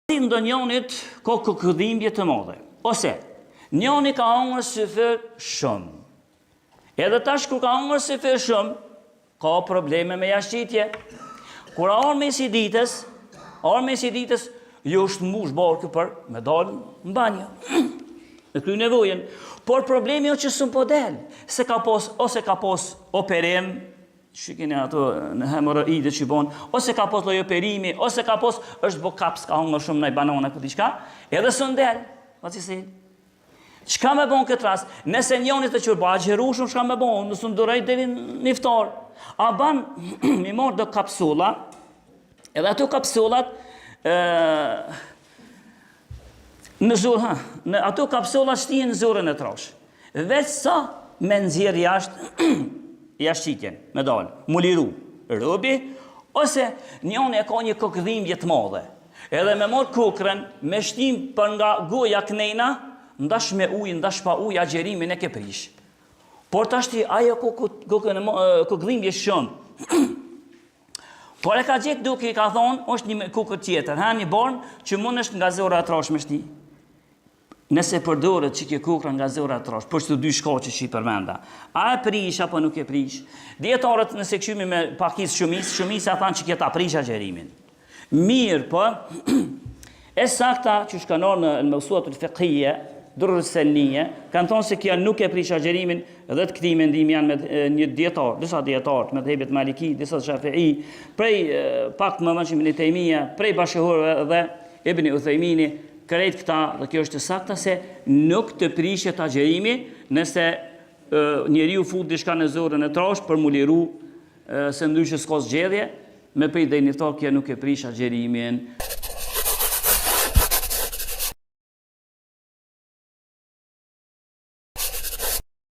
Ndonjonit ka kokëdhimbje të madhe. Ose, njoni ka hongër syfyr shumë. Edhe tash kur ka hongër syfyr shumë, ka probleme me jashtëqitje. Kur ardh mesi i ditës, ardh mesi i ditës, ju është mbush barku për me dalë në banjo. Me kry nevojën. Por problemi o që s'un po del, se ka pos, ose ka pos operim, Që keni ato në hemorroide që bon, ose ka pos lloj operimi, ose ka pos është bo kaps, ka hongër shumë naj banana ku diçka, edhe s'un del. Po si si? Çka me bon këtë rast? Nëse njoni të qyr ba agjëru shumë, çka me bon? Nëse duroj deri në iftar. A ban mi marr do kapsula? Edhe ato kapsulat ë në zorë, ha, në ato kapsula shtihen në zorrën e trashë. Veç sa me nxjerr jashtë jashtëqitjen, me dalë, mu liru, robi, ose njoni e ka një kokëdhimbje të madhe, edhe me marrë kokrën, me shti për nga goja knejna, ndash me ujë, ndash pa ujë, agjerimin e ke prish. Por tashti ajo kokëdhimbje shumë. Por e ka gjetë duke i ka thonë, është një kokër tjetër, ha, një born që mund është nga zorra e trashë me shti. Nëse përdoret që kjo kokra nga zorra e trashë, për qëto dy shkaqe që i përmenda, a e prish apo nuk e prish? Dijetarët nëse kqymi me pakicë shumicë, shumica thanë që kjo ta prish agjerimin. Mirëpo, e sakta që shkanon në El-Meusuatul Fikhije, Durr Senije, kanë thonë se kjo nuk e prish agjerimin dhe të këtij mendimi janë me një dijetar, disa dijetarë të medhhebit Maliki, disa Shafii, prej pak më më që Ibn Tejmija, prej bashkëkohorëve dhe Ibn Uthejmini, krejt këta dhe kjo është e sakta se nuk të prishet agjërimi nëse njeriu fut diçka në zorrën e trashë për mu liru se ndryshe s'ka zgjedhje, me prit deri në iftar kjo nuk e prish agjërimin.